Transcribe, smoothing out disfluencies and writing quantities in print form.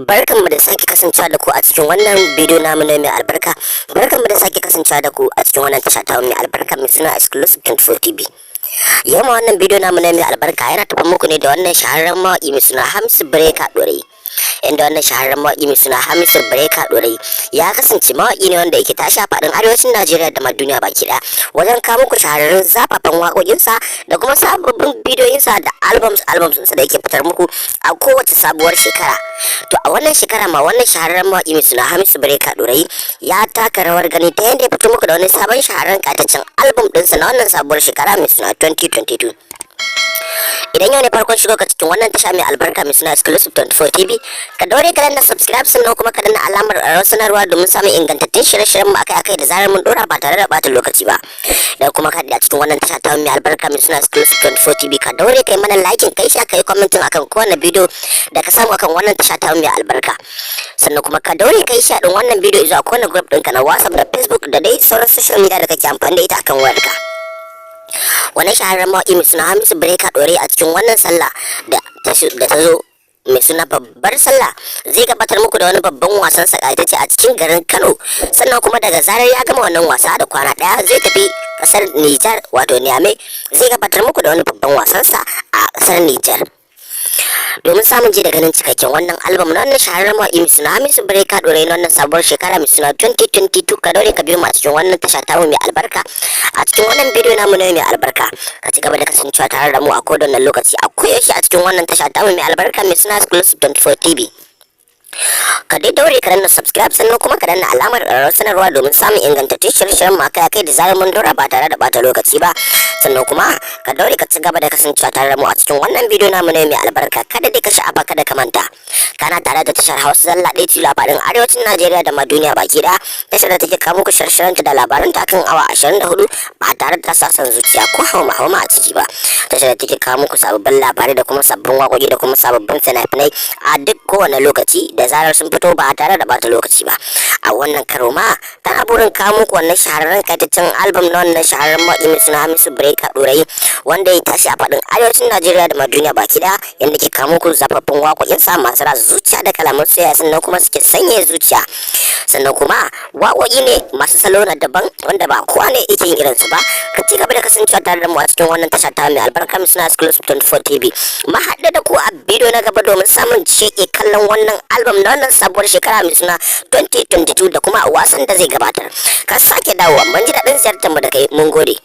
Barkanmu da sake kasancewa da ku a cikin wannan bidiyo namu ne mai albarka. Barkanmu da sake kasancewa da ku a cikin wannan tasha ta mai albarka mai suna Exclusive 24 TV. Yau ma wannan bidiyo namu ne mai albarka yana tafa muku ne da wannan shahararren mawaƙi mai suna Hamisu Breaker Ɗorayi, inda wannan shahararren mawaƙi mai suna Hamisu Breaker Ɗorayi ya kasance mawaƙi ne wanda yake tashi a faɗin arewacin Najeriya da ma duniya baki ɗaya wajen kawo muku shahararrun zafafan waƙoƙinsa da kuma sababbin bidiyoyinsa da albums ɗinsa da yake fitar muku a kowace sabuwar shekara. To, a wannan shekara ma wannan shahararren mawaƙi mai suna Hamisu Breaker Ɗorayi ya taka rawar gani ta yadda ya fito muku da wani sabon shahararren ƙayataccen album ɗinsa na wannan sabuwar shekara mai suna 2022. Idan yau ne farkon shigo ka cikin wannan tasha mai albarka mai suna Exclusive 24 TV, ka daure ka danna subscribe, sannan kuma ka danna alamar ƙararrawar sanarwa domin samun ingantattun shirye-shiryen mu akai-akai da zarar mun dora ba tare da ɓata lokaci ba. Da kuma ka a cikin wannan tasha ta mai albarka mai suna Exclusive 24 TV, ka daure kai mana liking, kai share, kai commenting akan kowane bidiyo da ka samu akan wannan tasha ta mai albarka. Sannan kuma ka daure kai share din wannan bidiyo zuwa kowane group ɗinka na WhatsApp da Facebook da dai sauran social media da kake amfani da ita akan wayarka. Wannan shahararren mawaƙi mai suna Hamisu Breaker Ɗorayi, a cikin wannan sallah da ta zo mai suna babbar sallah, zai gabatar muku da wani babban wasan sa a cikin garin Kano. Sannan kuma daga zarar ya gama wannan wasa da kwana ɗaya, zai tafi ƙasar Nijar, wato Niamey, zai gabatar muku da wani babban wasan sa a ƙasar Nijar. Domin samun ji da ganin cikakken wannan album na wannan shahararren mawaƙi mai suna Hamisu Breaker Ɗorayi na wannan sabuwar shekara mai suna 2022, ka daure ka biyo mu a cikin wannan tasha tamu mai albarka, a cikin wannan bidiyo namu ne mai albarka. Ka ci gaba da kasancewa tare da mu a kowane lokaci, a koyaushe, a cikin wannan tasha tamu mai albarka mai suna Exclusive 24 TV. Ka dai daure ka danna subscribe, sannan kuma ka danna alamar ƙararrawar sanarwa domin samun ingantattun shirye-shiryen mu akai-akai da zarar mun dora ba tare da bata lokaci ba. Sannan kuma ka daure ka ci gaba da kasancewa tare da mu a cikin wannan bidiyo namu ne mai albarka. Kada dai ka sha'afa, kada ka manta, kana tare da tashar Hausa zalla ɗaya tilo a faɗin arewacin Najeriya da ma duniya baki ɗaya, tashar da take kawo muku shirye-shiryen da labaran ta kan awa 24 ba tare da ta sa son zuciya ko hauma hauma a ciki ba, tashar da take kawo muku sababbin labarai da kuma sabbin waƙoƙi da kuma sababbin fina-finai a duk kowane lokaci da zarar sun fito ba tare da bata lokaci ba. A wannan karo ma tana burin kawo muku wannan shahararren ƙayataccen album na wannan shahararren mawaƙi mai suna Hamisu Breaker Ɗorayi, wanda ya tashi a faɗin arewacin Najeriya da ma duniya baki ɗaya, yadda ke kawo muku zafaffin waƙoƙin sa masu ratsa zuciya da kalaman soyayya, sannan kuma suke sanya zuciya. Sannan kuma waƙoƙi ne masu salo na daban wanda ba kowa ne yake yin irinsu ba. Ka ci gaba da kasancewa tare da mu a cikin wannan tasha ta mai albarka mai suna Exclusive 24 TV. Mu haɗu da ku a bidiyo na gaba domin samun cike kallon wannan album na wannan sabuwar shekara mai suna 2022 da kuma wasan da zai gabatar. Ka sake dawowa, mun ji daɗin ziyartar mu da kai, mun gode.